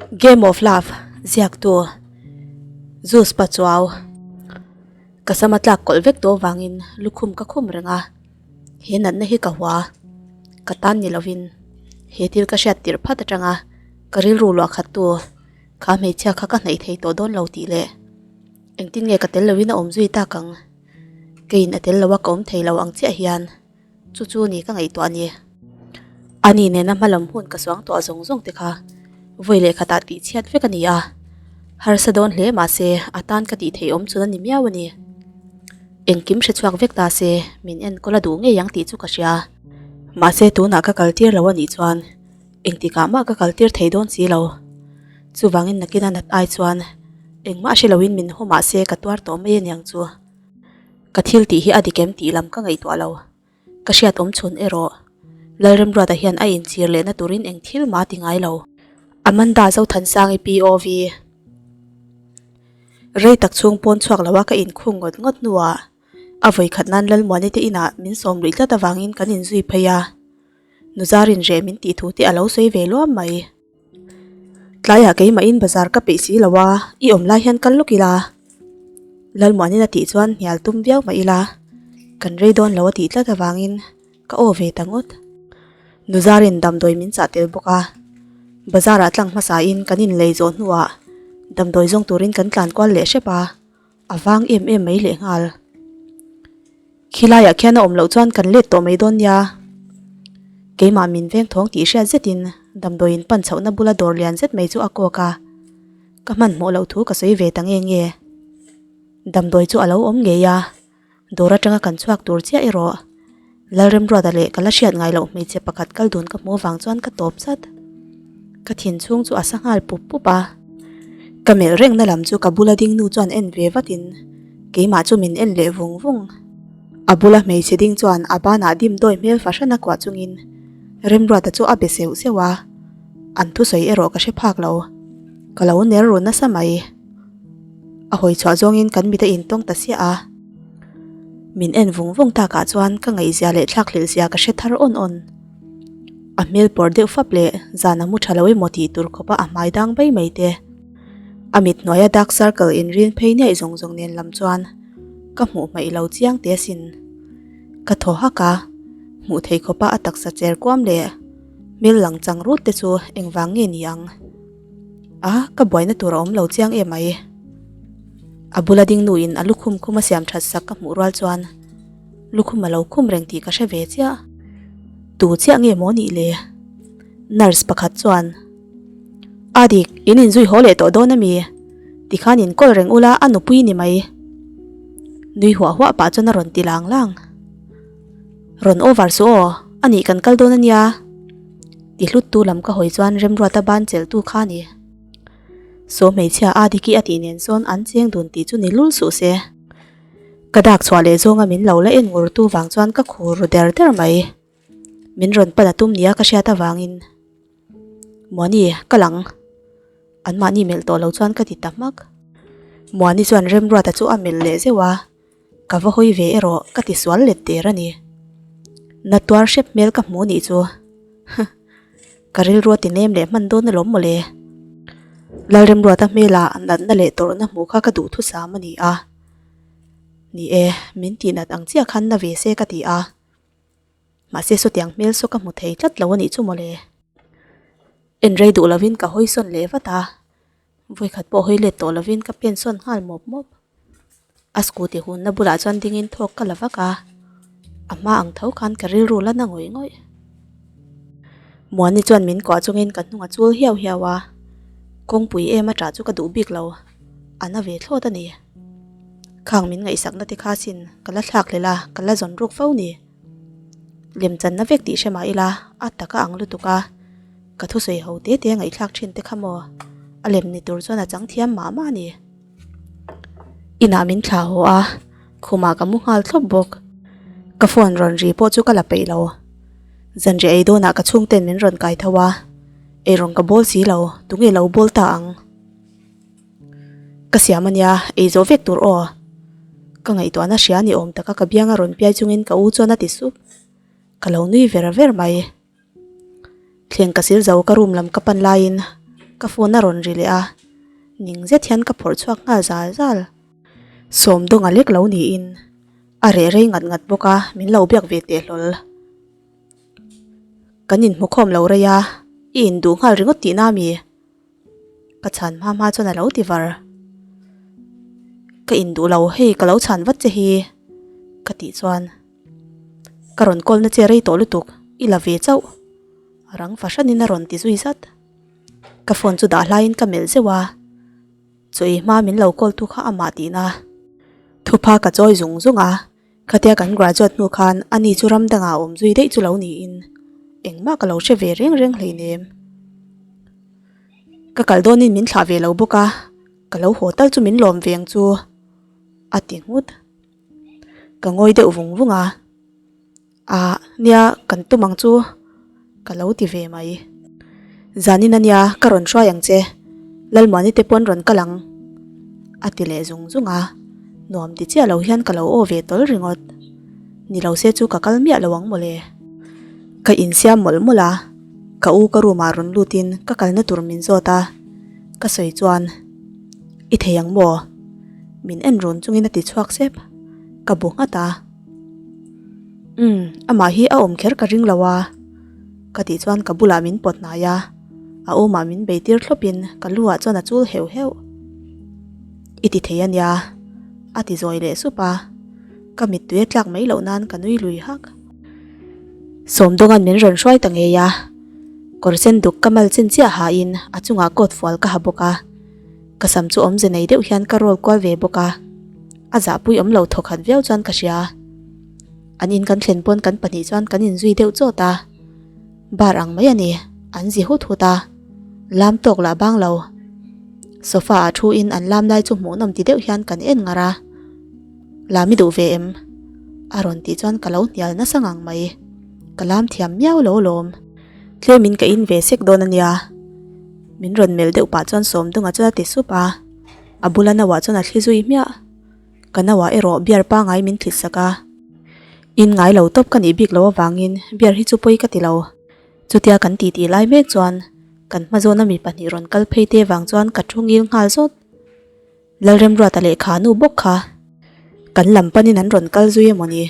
Game of Love ziaktu Zeus Pachuau Ka sama tlak kawlh vek tawh avangin lukhum ka khum reng a, he natna hi ka hua, ka tan ni lovin he thil ka hriat tirh phat atanga ka rilru luah khat tu kha hmeichhia kha ka hnaih thei tawh dawn lo tih leh engtin nge ka tel lovin a awm zui tak ang, keiin a tel lo a ka awm thei lo ang chiah hian. Chu chu ni ka ngaihtuah a ni. Ani nena hmalam hun ka suang tawh zawng zawng te kha vawi leh khatah tih chhiat vek a ni a, harsa dawn hle mahse a tan ka tih theih awm chun a ni miau a ni. Engkim hre chhuak vek ta se min enkawl a duh ngei ang tih chu ka hria. Mahse tunah ka kal tir lo a nih chuan engtikah mah ka kal tir thei dawn si lo. Chuvangin nakin a nat ai chuan engmah hre loin min haw mahse ka tuar tawh mai a niang chu. Ka thil tih hi a dik em tih lam ka ngaihtuah lo. Ka hriat awm chhun erawh Lalremruata hian a inchhir lehna turin eng thil mah a ti ngai lo. Amanda Zothansangi POV Rei tak chhung pawn chhuak loa ka inkhung ngawt ngawt hnuah a vawikhat nan Lalmuani te inah min sawm luih tlat avangin kan inzui phei a. Nuzarin reh min tih thu te a lo sawi ve luam mai. Tlaiah keimahin bazar ka peih si lo a, i awm lai hian kal lawk ila. Lalmuanin a tih chuan hnial tum viau mah ila, kan rei dawn lo a tih tlat avangin ka aw ve ta ngawt. Nuzarin damdawi min chah tel bawk a, bazarah tlang hmasain kan inlei zawh hnuah damdawi zawng turin kan tlan kual leh hrep a. A vang em em mai leh nghal. Khilaiah khian a awm loh chuan kan let tawh mai dawn nia. Keimah min veng thawng tih hriat zetin damdawiin pan chhohna bula dawr lian zet mai chu a kawk a. Ka hmanhmawh loh thu ka sawi ve ta nge nge. Damdawi chu a lo awm ngei a. Dawr atanga kan chhuak tur chiah erawh Lalremruata leh ka la hriat ngai loh hmeichhe pakhat kal dun ka hmuh avang chuan ka tawp zat. Ka thin chhung chu a sa nghal pup pup a. Ka melh rengna lam chu ka bula ding nu chuan en ve vatin keimah chu min en leh vung vung. A bula hmeichhe ding chuan a banah dim dawi hmel fahran a kuah chungin Remruata chu a be seuh seuh a. An thusawi erawh ka hre phak lo. Ka lo ner ru nasa mai. A hawi chhuah zawngin kan mit a intawng ta siah a. Min en vung vung takah chuan ka ngaihzia leh thlakhlelh zia ka hre thar awn awn. A hmel pawr deuh fap leh zan a mu tha lo emaw tih tur khawpa a hmai dang bai mai te. A mit hnuaia dark circle inrin phei niaih zawng zawng nen lam chuan ka hmuh hmaih lo chiang teh asin. Ka thaw hak a, hmuh theih khawpa a taksa cher kuam leh hmel lang chang rut te chu engvang nge ni ang? A, ka buaina tur a awm lo chiang em mai. A bula ding nuin a lukhum khum a siam that sak ka hmuh rual chuan lukhum a lo khum reng tih ka hre ve chiah. Tu chiah nge maw nih le? Nurse pakhat chuan, A dik, in inzui haw leh tawh dawn a mi? Tikhan in kawl reng ula a nupui ni mai. Nui huah huah pah chuan a rawn ti lang lang. Rawn over suh aw, a nih kan kal dawn a nia. Ti hluttu lam ka hawi chuan Remruata ban chelhtu kha a ni. Saw hmeichhia a diki a tih nen sawn an cheng dun tih chu ni lul suh se. Ka dak chhuah leh zawnga min lo la en ngurtu vang chuan ka khur ru der der mai. Min rawn pan a tum nia ka hriat avangin. Muani, ka lang. Anmahni melh tawh lo chuan ka ti ta hmak. Muani chuan Remruata chu a melh leh zeuh a. Ka va hawi ve erawh ka ti sual let der a ni. Na tuar hrep hmel ka hmu nih chu. Huh. Ka rilru a ti nem leh hman dawn alawm mawle. Lalremruata hmela natna leh tawrhna hmuh kha ka duh thusam a ni a. Ni e, min tihnat ang chiah khan na ve se ka ti a. Mahse sawtiang hmel saw ka hmu thei tlat lo a nih chu mawle. En rei duh lovin ka hawi sawn leh vat a. Vawikhat pawh hawi let tawh lovin ka pen sawn nghal mawp mawp. A scooty hunna bulah chuan dingin thawk ka la vak a, a hma ang tho khan ka rilru la na ngawih ngawih. Muani chuan min kuah chungin ka hnung a chul hiau hiau a, kawngpui em a ṭah chu ka duh bik lo, a na ve thlawt a ni. Khang min ngaihsakna te kha sin ka la thlak hlel a, ka la zawn ruk fo ni. Lemchanna vek tih hre mah ila a tak a ang lutuk a, ka thusawi ho te te ngaihthlak thin te kha maw a lem ni tur chuan a chang thiam mah mah a ni. Inah min thlah haw a, khumah ka mu nghal thlawp bawk. Ka phone rawn ri pawh chu ka la peih lo. Zanriah ei dawnah ka chhungten min rawn kai tho a, eirawng ka bawl si lo, tunge lo bawl ta ang? Ka siam ania, ei zawh vek tur aw. Ka ngaihtuahna hria ni awm taka ka bianga rawn piai chungin ka u chuan a ti sup. Ka lo nui ver ver mai. Thleng ka sil zo ka room lam ka pan laiin Ka phone a rawn ri leh a, ning zet hian ka phawrh chhuak nghal zal zal. Sawmdawnga lek lo niin a reh rei ngat ngat bawk a, min lo biak ve teh hlawl. Kan inhmukhawm lo rei a, i induh nghal ringawt tihna a mi? Ka chhan hma hma chuan a lo ti var. Ka induh lo, hei ka lo chhan vat che hi ka tih chuan ka rawn call na che rei tawh lutuk, i la ve chauh. Rang fahranin a rawn ti zui zat. Ka phone chu dah hlaiin ka melh zeuh a, chaw ei hma min lo call tu kha amah tihna. Thupha ka chawi zung zung a, Khatia kan graduate hnu khan ani chu ram dangah awm zui daih chu lo niin engmah ka lo hre ve reng reng hleinem. Ka kal dawnin min thlah ve lo bawk a, ka lo haw tal chu min lawm ve ang chu a ti nghut. Ka ngawi deuh vung vung a, Ah nia kan tum ang chu ka lo ti ve mai. Zanin ania ka rawn hruai ang che, Lalmuani te pawn rawn kal ang a ti leh zung zung a, nuam ti chiah lo hian ka lo aw ve tawl ringawt. Ni lo se chu ka kal miah lo ang mawle. Ka insiam mawlh mawlh a, ka u ka room ah rawn lutin ka kalna tur min zawt a, ka sawi chuan I thei ang maw? Min en run chungin a ti chhuak sep, ka bu nghat a. Umm, amah hi a awm kher ka ring lo a, ka tih chuan ka bulah min pawt hnai a, a awmah min bei tir thlawpin ka lu ah chuan a chul heuh heuh. I ti thei a nia, a ti zawi leh sup a, ka mittui a tlak mai loh nan ka nui lui hak. Sawmdawnga'n min rawn hruai ta ngei a, kawr sen duk ka mal chin chiah hain a chungah coat fual ka ha bawk a, Ka sam chu awmze nei deuh hian ka roll kual ve bawk a, a zahpui awm lo thawkhat viau chuan ka hria. An in kan thlen pawn kan pahnih chuan kan inzui deuh chawt a, bar ang mai a ni, an zi hut hut a, lam tawk lah bang lo. Sofa ah thu in an lam lai chu hmuhnawm ti deuh hian kan en ngar a, Lam i duh ve em? A rawn tih chuan ka lo hnial nasa ngang mai, ka lam thiam miau lo lawm. Tlemin ka in ve sek dawn a nia. Min rawn melh deuh pah chuan Sawmdunga chuan a ti sup a, a bula nauah chuan a thli zui hmiah. Ka nauah erawh beer pangai min thlit sak a. In ngai lo tawp ka nih bik loh avangin beer hi chu pawi ka ti lo. Chutia kan titi lai mek chuan kan hma zawna mi pahnih rawn kal phei te vang chuan ka thu ngil nghal zawt. Lalremruata lehkha nu bawk kha kan lam panin an rawn kal zui emawni?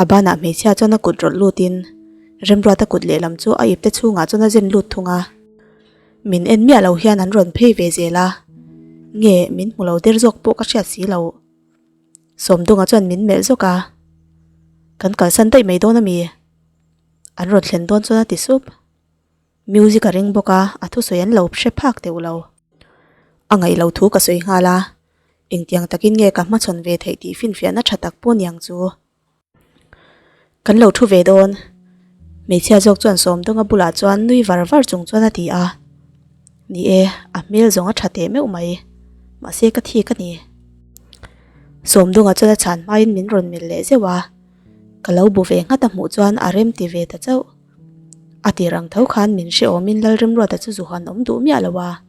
A banah hmeichhia chuan a kut rawlh lutin Remruata kut lehlam chu a ipte chhungah chuan a zen lut thung a. Min en miah lo hian an rawn phei ve zel a, nge min hmu lo der zawk pawh ka hriat si lo. Sawmdunga chuan min melh zawk a, Kan kalsan daih mai dawn a mi? An rawn thlen dawn chuan a ti sup. Music a ring bawk a, a thusawi an lo hre phak deuh lo. A ngaih lo thu ka sawi nghal a, engtiang takin nge ka hmachhawn ve theih tih finfiahna tha tak pawh niang chu. Kan lo thu ve dawn. Hmeichhia zawk chuan Sawmdawnga bulah chuan nui var var chung chuan a ti a. Ni e, a hmel zawng a tha teh meuh mai. Mahse ka thik a ni. Sawmdawnga chuan a chhan hmain min rawn melh leh zeuh a. Ka lo bu ve nghat a hmuh chuan a rem ti ve ta chauh. A tir ang tho khan min hrehawmin Lalrimruata chu zuhan awm duh miah lo a.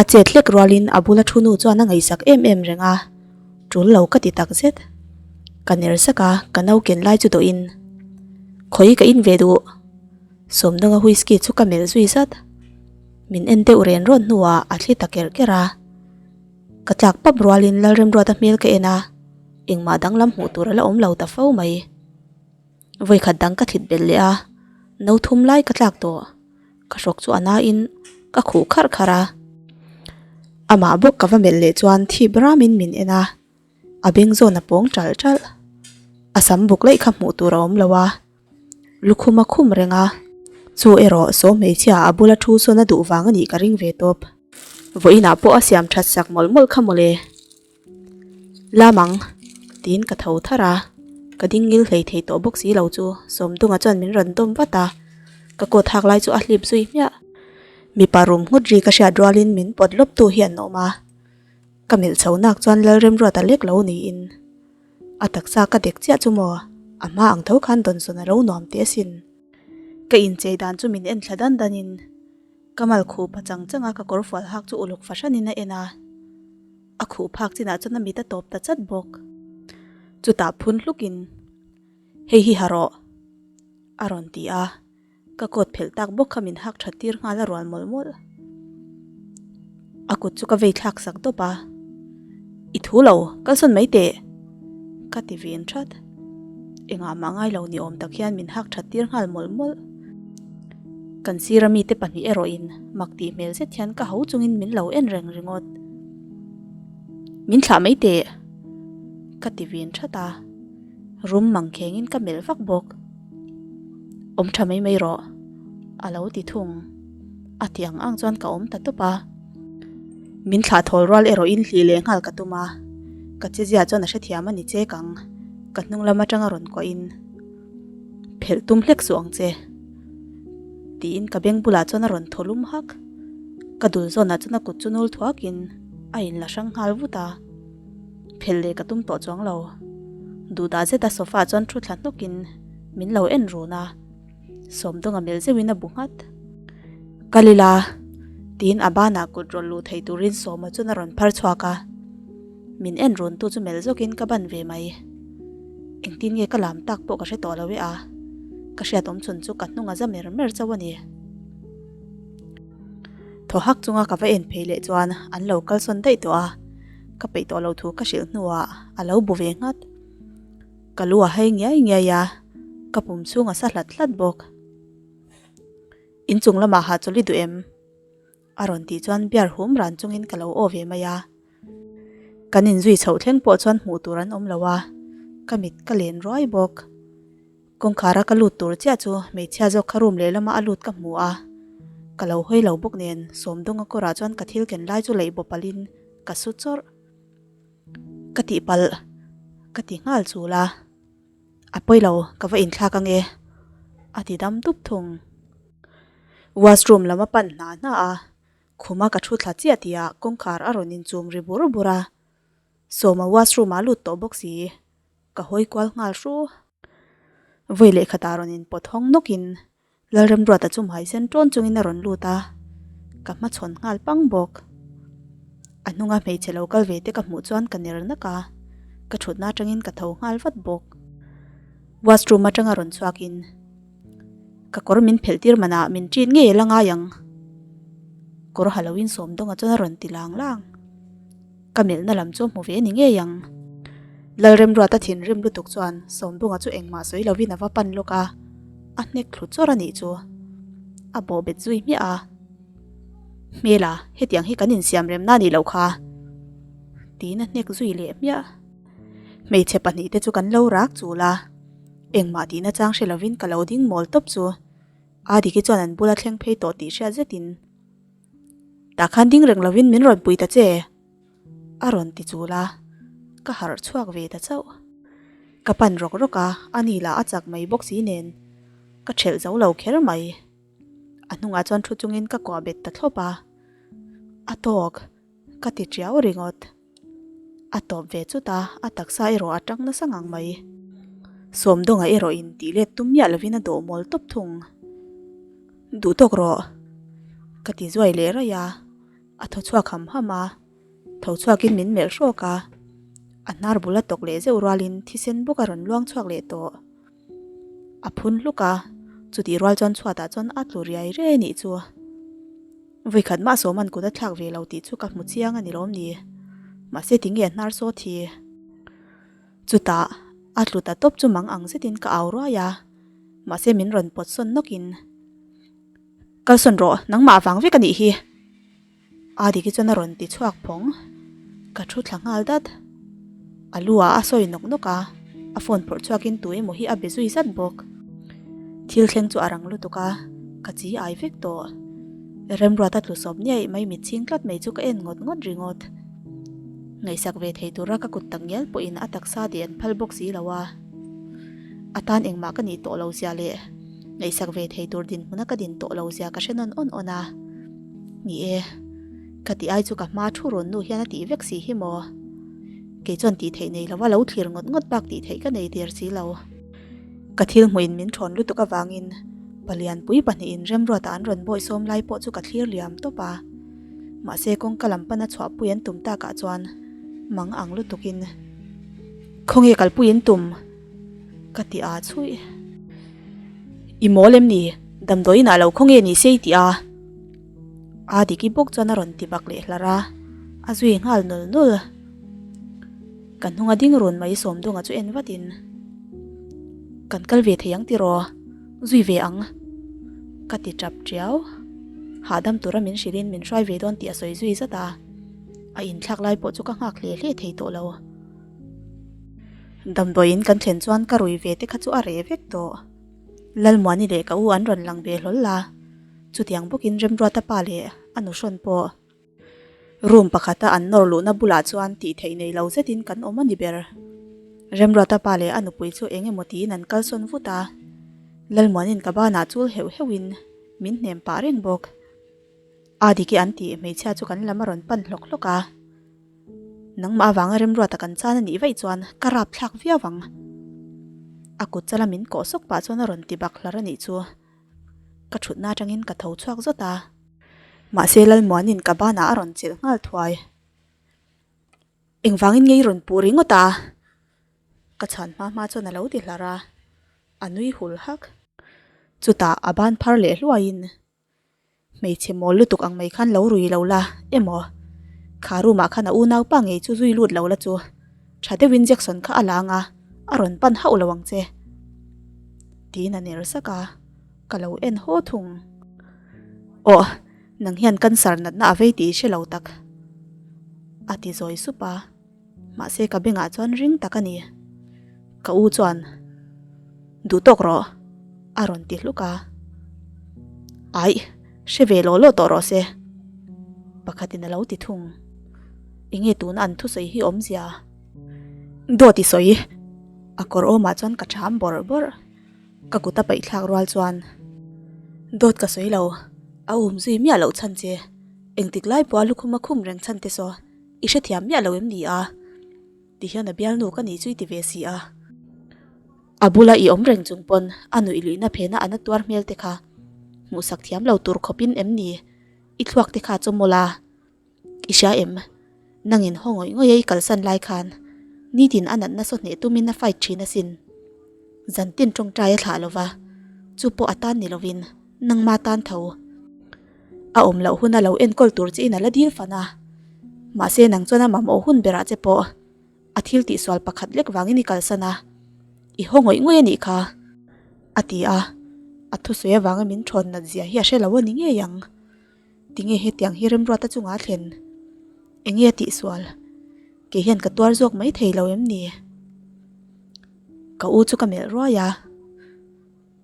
A chet hlek rualin a bula thu nu chuan a ngaihsak em em reng a, tul lo ka ti tak zet. Ka ner sak a, ka no ken lai chu dawhin, Khawi ka in ve duh? Sawmdawnga whisky chu ka melh zui zat. Min en deuh ren rawn hnuah a thli ta kerh kerh a. Ka tlak pap rualin Lalremruata hmel ka en a, engmah danglam hmuh tur a la awm lo ta fo mai. Vawikhat dang ka thlit belh leh a, no thum lai ka tlak tawh. Ka hrawk chu a nain ka khuh kharh kharh a. Amah bawk ka va melh leh chuan thip ramin min en a, a beng zawn a pawng ṭalh ṭalh. A sam buk laih kha hmuh tur a awm lo a, lukhum a khum reng a. Chu erawh saw hmeichhia a bula thu sawn a duh vang a nih ka ring ve tawp. Vawiinah pawh a siam ṭhat sak mawlh mawlh kha mawle. Lamang, tiin ka tho tharh a, ka ding ngil hlei thei tawh bawk si lo chu Sawmdunga chuan min rawn dawm vat a, ka coat hak lai chu a hlip zui hmiah. Mipa rum nghut ri ka hriat rualin min pawt lawp tu hi an awm a, ka melh chho nak chuan Lalremruata lek lo niin a taksa ka dek chiah chu maw, a hma ang tho khan dawnsawn a lo nuam teh asin. Ka inchei dan chu min en thla dan danin ka mal khuh pa chang chang a, ka kawr fual hak chu uluk fahranin a en a. A khuh phak chinah chuan a mit a tawp ta chat bawk. Chutah phun hlukin, Hei hi ha rawh! a rawn ti a, ka coat phelh tak bawk kha min hak that tir nghal a rual mawlh mawlh. A kut chu ka vei thlak sak dawp a, I thu lo, kalsawn mai teh! Ka ti vin that. Engah mah ngai lo ni awm tak hian min hak that tir nghal mawlh mawlh. Kan sira mite pahnih erawhin mak tih hmel zet hian ka ho chungin min lo en reng ringawt. Min thlah mai teh! Ka ti vin that a, rum mang khengin ka melh vak bawk. Awm tha mai mai rawh, a lo ti thung. A ti ang ang chuan ka awm ta tawp a. Min thlah thawl rual erawhin hlih leh nghal ka tum a, ka chezia chuan a hrethiam a ni chek ang, ka hnung lam atanga rawn kuahin phelh tum hlek suh ang che tiin ka beng bulah chuan a rawn thaw lum hak. Ka dul zawnah chuan a kut chu nul thuakin a inla hrang nghal vut a, phelh leh ka tum tawh chuang lo. Duhdah zeta sofa chuan thu thla hnawkin min lo en run a. Sawmdawnga melh zeuhin a bu nghat. Kal ila, tiin a banah kut rawn luh thei turin Sawma chuan a rawn phar chhuak a. Min en rawntu chu melh zawkin ka ban ve mai. Engtin nge ka lam tak pawh ka hre tawh lo e a, ka hriat awm chhun chu ka hnung a za mer mer chauh a ni. Thaw hak chunga ka va en phei leh chuan an lo kalsawn daih tawh a, ka peih tawh lo thu ka hrilh hnuah a lo bu ve nghat. Ka lu a hei ngiai ngiai a, ka pum chhung a sa hlat hlat bawk. Inchung lamah hahchawlh i duh em? A rawn tih chuan biar hum ran chungin ka lo aw ve mai a. Kan inzui chhoh thleng pawh chuan hmuh tur an awm lo a, ka mit ka len ruai bawk. Kawngkhara ka lut tur chiah chu hmeichhia zawk kha room lehlama a lut ka hmu a, ka lo hawi lo bawk nen Sawmdawnga kawrah chuan ka thil ken lai chu leih bawp alin ka su chawrh. Ka tihpalh ka ti nghal chul a, a pawi lo ka va inthlak ange a ti dam dup thung. Washroom lam a pan hna hna a, khuma ka thu thla chiah tihah kawngkhar a rawn inchum ri bur bur a, Sawma washroom ah lut tawh bawk si, ka hawi kual nghal hru. Vawi lehkhatah rawn inpawt hawng nawkin Lalremruata chu hmai sen ṭawn chungin a rawn lut a, ka hmachhawn nghal pang bawk. A hnunga hmeichhe lo kal ve te ka hmuh chuan ka ner nak a, ka ṭhutna aṭangin ka tho nghal vat bawk. Washroom aṭanga rawn chhuakin ka kawr min phelh tir manah min ṭin ngei a la ngai ang. Kawr ha loin Sawmdawnga chuan a rawn ti lang lang. Ka melhna lam chu a hmu ve ni ngei ang. Lalremruata thinrim lutuk chuan Sawmbunga chu engmah sawi lovin a va pan lawk a, a hnek thlu chawr a nih chu. A bawh bet zui hmiah a. Hmela, hetiang hi kan insiam remna a nih loh kha. Tiin a hnek zui leh hmiah. Hmeichhe pahnihte chu kan lo rak chul a, engmah tihna chang hre lovin ka lo ding mawl tawp chu. Adiki chuan an bula thleng phei tawh tih hriat zetin. Tah khan ding reng lovin min rawn pui ta che, a rawn ti chul a, ka harh chhuak ve ta chauh. Ka pan rawk rawk a, a ni lah a chak mai bawk si nen ka ṭhelh zo lo kher mai. A hnungah chuan thu chungin ka kuah bet ta thlawp a, a tawk ka ti ṭiau ringawt. A tawp ve chut a, a taksa erawh a ṭang nasa ngang mai. Sawmdawnga erawhin tih let tum miah lovin a dawh mawl tawp thung. Duh tawk rawh! Ka ti zuai leh raih a, a thaw chhuak ham ham a, tho chhuakin min melh hrawk a, a hnar bul a tawk leh zeuh rualin thisen bawk a rawn luang chhuak leh tawh. A phun hluk a, chutih rual chuan chhuatah chuan a tlu riai riai a nih chu. Vawikhat mah Sawman kut a thlak ve lo tih chu ka hmu chiang a ni lawm ni. Mahse tinge a hnar sawt hi? Chutah a tlu ta tawp chu mang ang zetin ka au ruai a, mahse min rawn pawt sawn nawkin, Kalsawn rawh, nangmah vang vek a nih hi. A diki chuan a rawn ti chhuak phawng. Ka thu thla nghal dat. A lu ah a sawi nawk nawk a, a phone phawrh chhuakin tu emaw hi a be zui zat bawk. Thil thleng chu a rang lutuk a, ka chi ai vek tawh. Remruata tlu sawp niaih mai mit chhing tlat mai chu ka en ngawt ngawt ringawt. Ngaihsak ve thei tura ka kut tak ngial pawhin a taksa tih an phal bawk si lo a. A tan engmah ka nih tawh lo zia leh ngaihsak ve thei tur dinhmuna ka din tawh lo zia ka hre nawn awn awn a. Ni e, ka tih ai chu ka hma thu rawn nu hian a tih vek si hi maw? Kei chuan tih theih nei lova lo thlir ngawt ngawt bak tih theih ka nei der si lo. Ka thil hmuhin min thawn lutuk avangin palianpui pahnihin Remruata an rawn bawihsawm lai pawh chu ka thlir liam tawp a. Mahse kawngka lam pana chhuahpui an tum takah chuan mang ang lutukin Khawnge kalpui in tum? ka ti a chhuih. I mawl em ni? Damdawiin ah lo khawnge ni se i ti a? Aa Diki bawk chuan a rawn ti bak leh hlar a, a zui nghal nul nul. Ka hnunga ding run mai Sawmdawnga chu en vatin, Kan kal ve thei ang tiraw? Zui ve ang. Ka ti tap tiau. Hahdam tura min hrilhin min hruai ve dawn tih a sawi zui zat a, a inthlak lai pawh chu ka nghak hle hle thei tawh lo. Damdawiin kan thlen chuan ka rui ve te kha chu a reh vek tawh. Lalmuani leh ka u an rawn lang ve hlawl la, chutiang bawkin Remruata pa leh a nu hrawn pawh room pakhata an nawr luhna bulah chuan tih theih nei lo zetin kan awm a ni ber. Remruata pa leh a nupui chu eng emaw tiin an kalsawn vut a, Lalmuani'n ka banah chul heuh heuhin min hnem pah reng bawk. A diki an tih hmeichhia chu kan lam a rawn pan hlawk hlawk a. Nangmah avanga remruata kan chan a nih vaih chuan ka rap thlak viau ang. A kut chala min kawh sawk pah chuan a rawn ti bak hlar a nih chu. Ka thutna atangin ka tho chhuak zawt a. Mahse Lalmuanin ka banah a rawn chelh nghal thuai. Engvangin nge i rawn puh ringawt a? Ka chhan hma hma chuan a lo ti hlar a. A nui hul hak. Chutah a ban phar leh hluaiin Hmeichhe mawl lutuk ang mai khan lo rui lo la emaw? Kha room ah khan a unaupa ngei chu zui lut lo la chu tha deuhin Jackson kha a lang a, a rawn pan hauh lo ang che. Tiin a ner sak a, ka lo en haw thung. Aw, nang hian cancer natna a vei tih i hre lo tak. A ti zawi sup a. Mahse ka bengah chuan ring tak a ni. Ka u chuan, Duh tawk rawh, a rawn ti hluk a. Aih, hre ve law law tawh rawh se, pakhatin a lo ti thung. Enge tuna an thusawi hi awmzia? Dawt i sawi, a kawr awmah chuan ka ṭham bawrh bawrh. Ka kut a paihthlak rual chuan, Dawt ka sawi lo, a um zui miah loh chhan che. Engtik lai pawha lukhum a khum reng chhan te saw. I hrethiam miah lo em ni a? Ti hian a bialnu ka nih chu i ti ve si a. A bula i awm reng chung pawn a nuih luihna phena a na tuar hmel te kha hmuhsak thiam lo tur khawpin em ni? I thluak te kha chaw mawlh a. I hria em? Nangin haw ngawih ngawih a i kalsan lai khan nitin a natna saw hneh tumin a fight thin asin. Zantin tawngtai a thlah lova, chu pawh a tan ni lovin nangma tan tho. A awm loh huna lo enkawl tur chiin a la dil fan a, mahse nang chuan a mamawh hun berah che pawh a thil tihsual pakhat lek vangin i kalsan a, i haw ngawih ngawih a nih kha, a ti a, a thusawi avanga min thawn nat zia hi a hre lo a ni ngei ang. Tinge hetiang hi Remruata chungah a thlen? Enge a tihsual? Kei hian ka tuar zawk mai thei lo em ni? Ka u chu ka melh ruai a.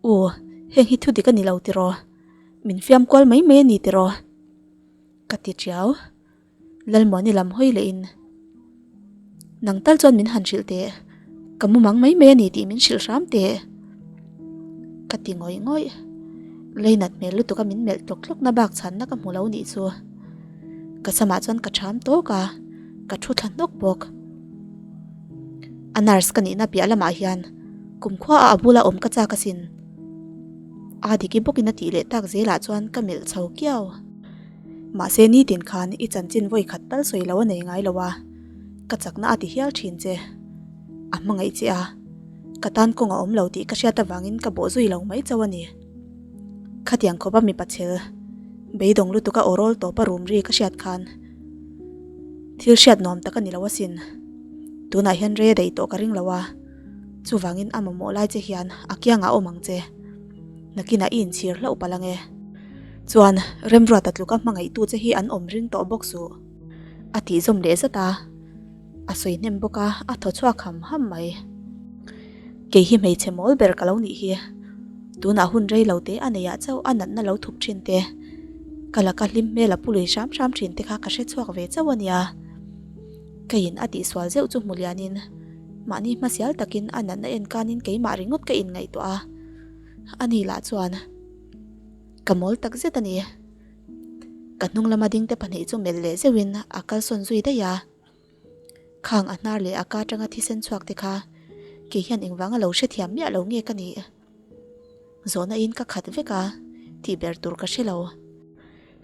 U, heng hi thu dik a ni lo tiraw? Min fiam kual mai mai a ni tiraw? Ka ti tiau. Lalmuani lam hawi lehin, Nang tal chuan min han hrilh teh, ka mumang mai mai a ni tih min hrilh hram teh. Ka ti ngawih ngawih. Leinat hmel lutuk a min melh tlawk tlawk na bak chhanna ka hmu lo nih chu. Ka samah chuan ka ṭham tawk a, ka thu thla hnawk bawk. A nurse ka nihna piah lamah hian kumkhua a a bula awm ka chak asin. A diki bawkin a tih leh tak zelah chuan ka melh chho kiau. Mahse nitin khan i chanchin vawi khat tal sawi lo a nei ngai lo a, ka chakna a ti hial thin che. A hmangaih che a, ka tan kawng a awm lo tih ka hriat avangin ka bawh zui lo mai chauh a ni. Khatiang khawpa mipa chhel, beidawng lutuka aw rawl tawpa rum ri ka hriat khan thil hriat nuam tak a ni lo asin. Tunah hian rei a daih tawh ka ring lo a, chuvangin a mamawh lai che hian a kiangah awm ang che. Nakinah i inchhir hlauh palh ange. Chuan Remruata tluka hmangaihtu che hi an awm ring tawh bawk suh. A tih zawm leh zat a. A sawi hnem bawk a, a thaw chhuak ham ham mai. Kei hi hmeichhe mawl ber ka lo nih hi. Tunah hun rei lo te a neiah chauh a natna lo thup thin te, ka laka hlim hmel a pu lui hram hram thin te kha ka hre chhuak ve chauh a nia. Keiin a tihsual zeuh chu hmu lianin mahni hmasial takin a natna en kanin keimah ringawt ka inngaihtuah a, ani lah chuan ka mawl tak zet a ni. Ka hnung lama dingte pahnih chu melh leh zeuhin a kalsawn zui daih a. Khang a hnar leh a ka atanga thisen chhuak te kha kei hian engvanga lo hrethiam miah lo nge ka nih? Zawhna in ka khat vek a, tih ber tur ka hre lo.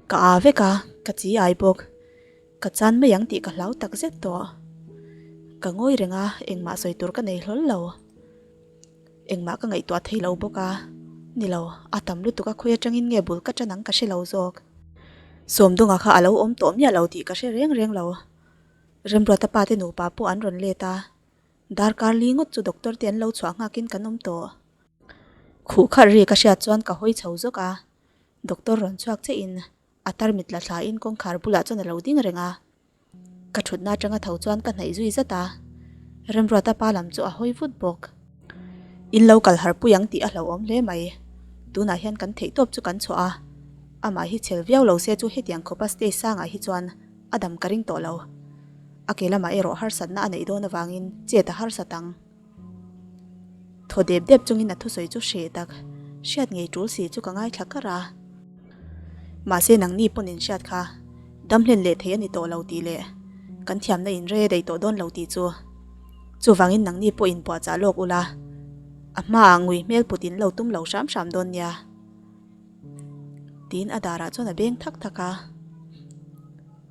Ka aa vek a, ka chi ai bawk. Ka chan mai ang tih ka hlau tak zet tawh. Ka ngawi reng a, engmah sawi tur ka nei hlawl lo. Engmah ka ngaihtuah thei lo bawk a, ni lo, a tam lutuk a khawi atangin nge bul ka tan ang ka hre lo zawk. Sawmdunga kha a lo awm tawh miah lo tih ka hre reng reng lo. Remruata pa te nupa pawh an rawn let a, darkar li ngawt chu doctor te an lo chhuah nghakin kan awm tawh. Khuh kharh ri ka hriat chuan ka hawi chho zawk a, doctor rawn chhuak che in a tarmit la thla in kawngkhar bulah chuan a lo ding reng a. Ka thutna atanga tho chuan ka hnaih zui zat a, Remruata pa lam chu a hawi vut bawk. In lo kal har pui ang tih a hlauhawm hle mai. Tunah hian kan theih tawp chu kan chhuah a, amah hi chhel viau lo se chu hetiang khawpa stage sangah hi chuan a dam ka ring tawh lo. A ke lamah erawh harsatna a neih dawn avangin chet a harsat ang. Thaw dep dep chungin a thusawi chu hreh tak, hriat ngei tul si chu ka ngaithla kar a. Mahse nangni pawn in hriat kha dam hlen leh thei a ni tawh lo tih leh kan thiamna in rei daih tawh dawn lo tih chu. Chuvangin nangni pawh in puahchah lawk ula, a hmaah ngui hmel put in lo tum lo hram hram dawn nia. Tiin a darah chuan a beng thak thak a.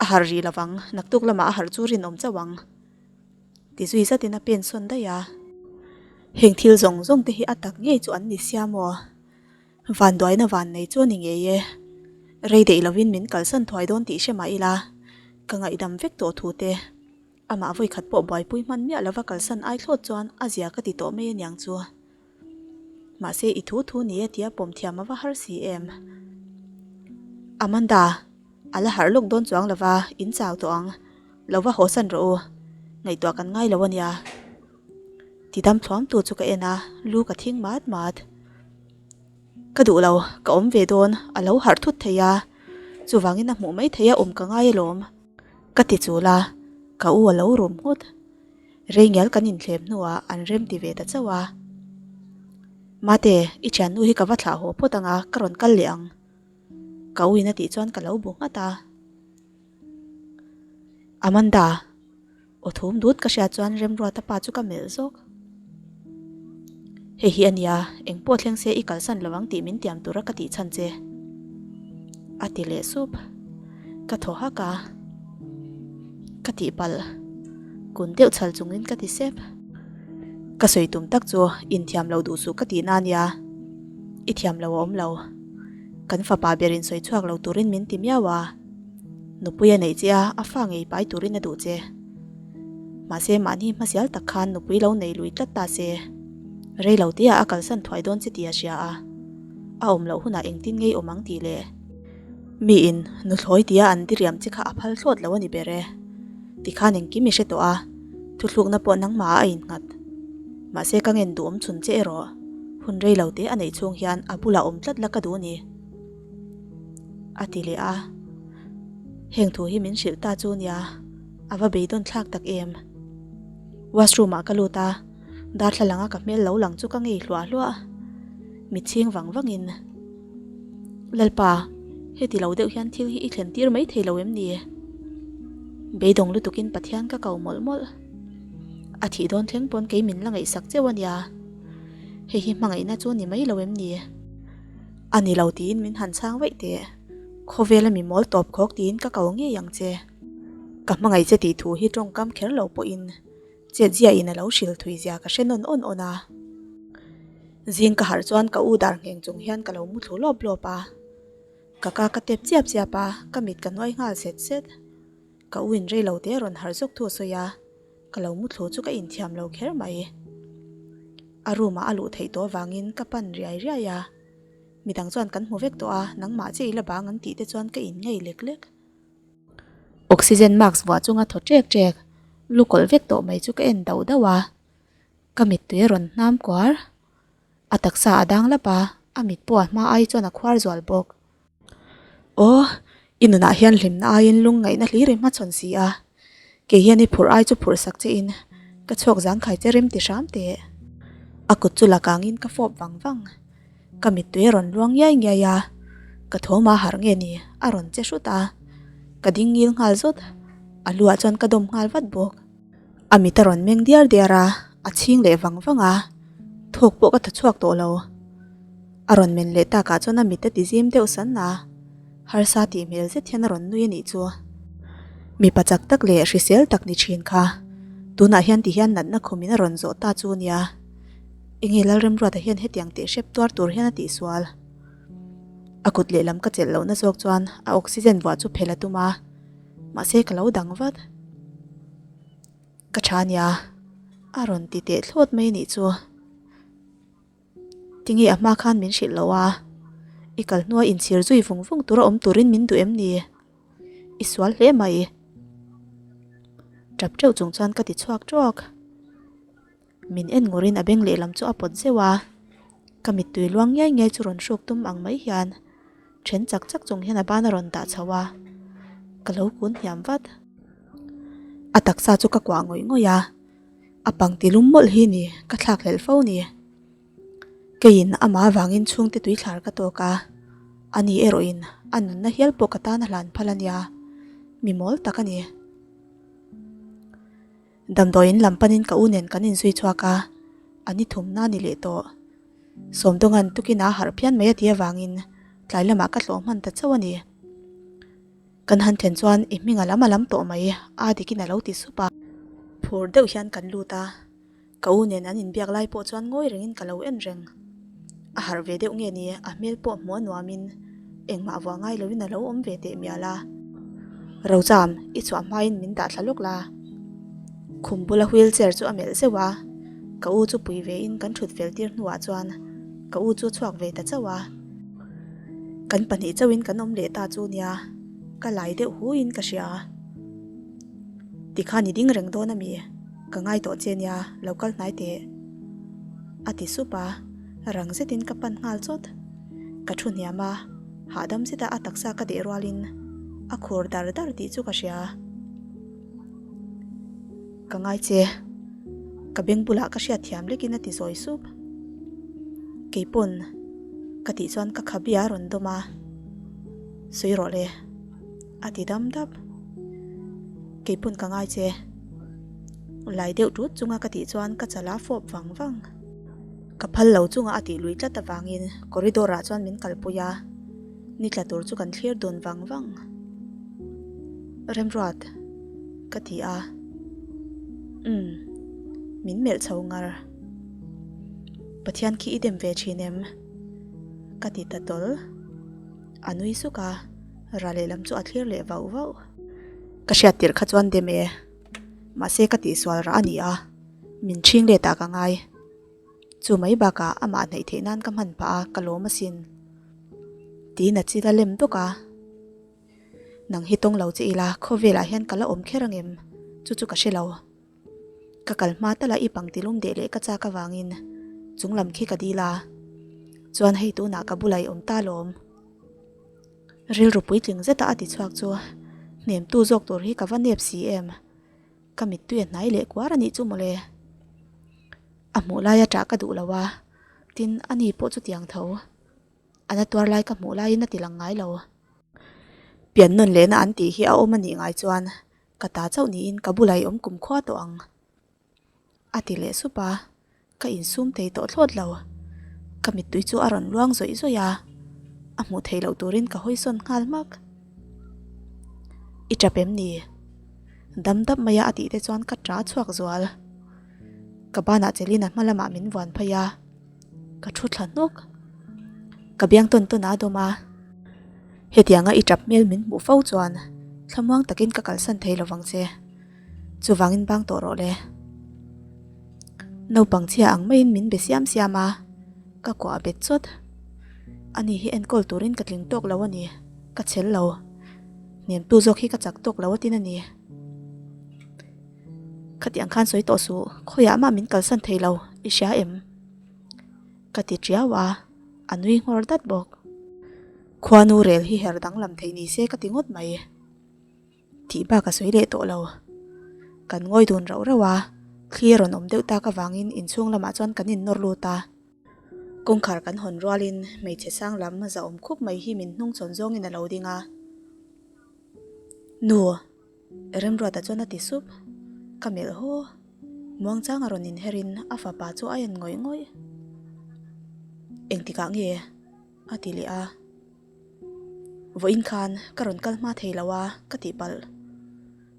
A harh rih lovang, naktuk lamah a harh chu rinawm chauh ang. Ti zui zatin a pen sawn daih a. Heng thil zawng zawng te hi a tak ngei chu an ni sia maw? Vanduaina van nei chu a ni ngei e. Rei daih lovin min kalsan thuai dawn tih hre mah ila, ka ngaihdam vek tawh thu te. Amah vawikhat pawh buaipui hman miah lova kalsan ai thlawt chuan a zia ka ti tawh mai aniang chu. Mahse i thu thu ni e tia pawm thiam a va har si em? Amanda, a la harh lawk dawn chuang lova in chau tawh ang. Lo va haw san rawh u, ngaihtuah kan ngai lo a nia. Ti dam thluam tu chu ka en a, lu ka thing mat mat. Ka duh lo, ka awm ve dawn, a lo harh thut thei a, chuvangin a hmuh mai thei a awm ka ngai alawm. Ka ti chul a, ka u a lo rum nghut. Reingial kan inthlem hnuah an rem ti ve ta chauh a. Mate, i thiannu hi ka va thlah haw phawt ang a, ka rawn kal leh ang. Ka u in a tih chuan ka lo bu nghat a. Amanda, aw thum dut ka hriat chuan Remruata pa chu ka melh zawk. Hei hi a nia, eng pawh thleng se i kalsan lo ang tih min tiam tura ka tih chhan che. A ti leh sup. Ka thaw hak a. Ka tihpalh. Kun deuh chhal chungin ka ti sep. Ka sawi tum tak chu inthiam lo duh suh ka tihna a nia. I thiam lo a awm lo. Kan fapa berin sawi chhuak lo turin min ti miau a. Nupui a neih che a, a fa ngei pai turin a duh che. Mahse mahni hmasial tak khan nupui lo nei lui tlat ta se. Rei lo tia a kalsan thuai dawn che tih a hria a. A awm loh hunah engtin ngei awm ang tih leh. Miin nuthlawi tia an diriam che kha a phal thlawt lo a ni ber e. Tikhan engkim i hre tawh a, thuthlukna pawh nangmah a innghat. Mahse ka ngen duhawm chhun che erawh, hun rei lo te a neih chhung hian a bulah awm tlat la ka duh a ni. A ti leh a, Heng thu hi min hrilh ta chu nia, a va beidawn thlak tak em. Washroom ah ka lut a, darthlalang a ka hmel lo lang chu ka ngei hluah hluah. Mit chhing vang vang in, Lalpa, heti lo deuh hian thil hi i thlen tir mai thei lo em ni? Beidawng lutuk in Pathian ka ko mawlh mawlh. A thih dawn thleng pawn kei min la ngaihsak cheu a nia. Hei hi hmangaihna chu ni mai lo em ni? A ni lo tiin min han chhang vaih teh. Khawvela mi mawl tawp khawk tiin ka ko ngei ang che. Ka hmangaih che tih thu hi tawngkam kher lo pawhin chet ziahin a lo hril thui zia ka hre nawn awn awn a. Zing ka harh chuan ka u dar ngheng chung hian ka lo mu thlu lawp lawp a. Ka ka ka tep chiap chiap a, ka mit ka nuai nghal set set. Ka u in rei lo te a rawn harh zawk thu a sawi a. Ka lo mu thlu chu ka inthiam lo kher mai. A room ah a luh theih tawh avangin ka pan riai riai a. Midang chuan kan hmu vek tawh a, nangmah chiah i la bang an tih te chuan ka in ngei lek lek. Oxygen mask vuah chunga thaw ṭek ṭek, lu kawlh vek tawh mai chu ka en dauh dauh a. Ka mittui a rawn hnam kuar. A taksa a dang lap a, a mit pawh a hma ai chuan a khuar zual bawk. Aw, i nunah hian hlimna aiin lungngaihna hlir i hmachhawn si a, kei hian i phurh ai chu phurh sak che in ka chhuak zangkhai che rem ti hram teh. A kut chu la kangin ka fawp vang vang. Ka mittui a rawn luang ngiai ngiai a, ka thawm a harh nge ni a rawn che hrut a, ka ding ngil nghal zawt, a luah chuan ka dawm nghal vat bawk. A mit a rawn meng diar diar a, a chhing leh vang vang a, thawk pawh ka tha chhuak tawh lo. A rawn men leh takah chuan a mit a ti zim deuh san a, harsa tih hmel zet hian a rawn nui a nih chu. Mipa chak tak leh hrisel tak ni thin kha, tunah hian ti hian natna khumin a rawn zawh ta chu nia. Enge Lalremruata hian hetiang teh hrep tuar tur hian a tihsual? A kut lehlam ka chelh lohna zawk chuan a oxygen vuah chu phelh a tum a, mahse ka lo dang vat. Ka tha nia, a rawn ti teh thlawt mai nih chu. Tinge a hma khan min hrilh lo a, i kal hnua inchhir zui vung vung tura awm turin min duh em ni? I sual hle mai. Tap teuh chung chuan ka ti chhuak tawk. Min en ngurin a beng lehlam chu a pawt zeuh a, ka mittui luang ngiai ngiai chu rawn hruk tum ang mai hian then chak chak chung hian a ban a rawn dah chho a, ka lo kun hniam vat. A taksa chu ka kuah ngawih ngawih a, a pangti lum mawlh hi ni ka thlak hlelh fo ni. Keiin amah avangin chhungte tuithlar ka tawk a, ani erawhin a nunna hial pawh ka tan a hlan phal a nia, mi mawl tak a ni. Damdawiin lam panin ka u nen kan inzui chhuak a, a ni thumna a ni leh tawh. Sawmdawnga'n tukin a harh phian mai a tih avangin tlai lamah ka hlawh hman ta chauh a ni. Kan han thlen chuan i hming a lam a lam tawh mai a dikin a lo ti sup a. Phur deuh hian kan lut a, Ka u nen an inbiak lai pawh chuan ngawi rengin ka lo en reng. A harh ve deuh nge ni, a hmel pawh hmuh a nuamin engmah vuah ngai loin a lo awm ve teh mial a. Rocham, i chhuah hmain min dah thla lawk la. Khum bula wheel chair chu a melh zeuh a, ka u chu pui vein kan thut fel tir hnuah chuan ka u chu a chhuak ve ta chauh a. Kan pahnih chauhin kan awm leh ta chu nia, ka lai deuh huin ka hria. Tikhan i ding reng dawn a mi? Ka ngai tawh che nia, lo kal hnai teh. A ti sup a, rang zetin ka pan nghal chawt. Ka thu hniam a, hahdam zeta a taksa ka deh rualin a khur dar dar tih chu ka hria. Ka ngai che, ka beng bulah ka hriat thiam lekin a ti zawi sup. Keipawn ka tih chuan ka khabi a rawn dawm a, Sawi rawh le. A ti dam dap. Keipawn ka ngai che. Lai deuh tut chunga ka tih chuan ka chala fawp vang vang. Ka phal lo chunga a tih lui tlat avangin corridor ah chuan min kalpui a, ni tla tur chu kan thlir dun vang vang. Remruat ka ti a. Umm. Min melh chho ngar. Pathian khi i dem ve thin em? Ka ti ta tawl. A nui suk a, ra lehlam chu a thlir leh vauh vauh. Ka hriat tirh kha chuan dem e, mahse ka tihsual rah a ni a, min ṭhing let ah ka ngai. Chu mai bakah amah hnaih theih nan ka hman pah a, ka lawm asin. Tiin a chil a lem dawk a. Nang hi tawng lo che ila, khawvelah hian ka la awm kher angem? Chu chu ka hre lo. Ka kal hma tala i pangti lum deh leh ka chak avangin chung lam khi ka dil a, chuan hei tunah ka bulah i awm ta lawm. Rilru puitling zeta a ti chhuak chu hnemtu zawk tur hi ka va nep si em, ka mittui a hnai leh kuar a nih chu mawle. A hmuh laia ṭah ka duh lo a, tin ani pawh chutiang tho. A na tuar lai ka hmuh laiin a ti lang ngai lo. Pian nawn lehna an tih hi a awm a nih ngai chuan Ka ta chauh niin ka bulah i awm kum khua tawh ang. A ti leh sup a, ka insum thei tawh thlawt lo. Ka mittui chu a rawn luang zawih zawih a, a hmuh theih loh turin ka hawi sawn nghal hmak. I tap em ni? Dam dap maia a tih te chuan ka ta chhuak zual. Ka banah chelin a hma lamah min vuan phei a, ka thu thla hnawk. Ka biang tawn tawn a dawm a. Hetianga i tap hmel min hmuh fo chuan thlamuang takin ka kalsan thei lovang che. Chuvangin bang tawh rawh le. Naupang chhia ang maiin min be siam siam a, ka kuah bet chawt. Ani hi enkawl turin ka tling tawk lo a ni, ka chhel lo. Hnemtu zawk hi ka chak tawk lo atin a ni. Khatiang khan sawi tawh suh, khawiah mah min kalsan thei lo, i hria em? Ka ti tiau a, a nui nghawr dat bawk. Khuanu rel hi her danglam theih ni se ka ti ngawt mai. Tih bak a sawi leh tawh lo. Kan ngawi dun rauh rauh a, thli a rawn awm deuh tak avangin inchhung lamah chuan kan innawr lut a. Kawngkhar kan hawn rualin hmeichhe sang lam zahawm khup mai hi min hnungchhawn zawngin a lo ding a. Nu! Remruata chuan a ti sup. Ka melh haw. Muangchang a rawn inherin a fapa chu a en ngawih ngawih. Engtikah nge? a ti leh a. Vawiin khan ka rawn kal hma thei lo a, ka tih palh.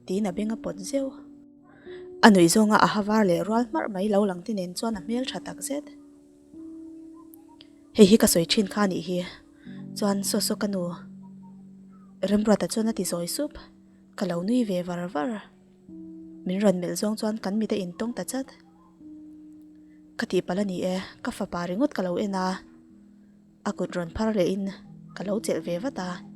Tiin a beng a pawt zeuh. A nuih zawnga a ha var leh rual hmarh mai lo lang te nen chuan a hmel tha tak zet. Hei hi ka sawi thin kha a nih hi. Chuan saw saw ka nu. Remruata chuan a ti zawi sup. Ka lo nui ve var var. Min rawn melh zawng chuan kan mit a intawng ta chat. Ka tihpalh a ni e, ka fapa ringawt ka lo en a. A kut rawn phar lehin ka lo chelh ve vat a.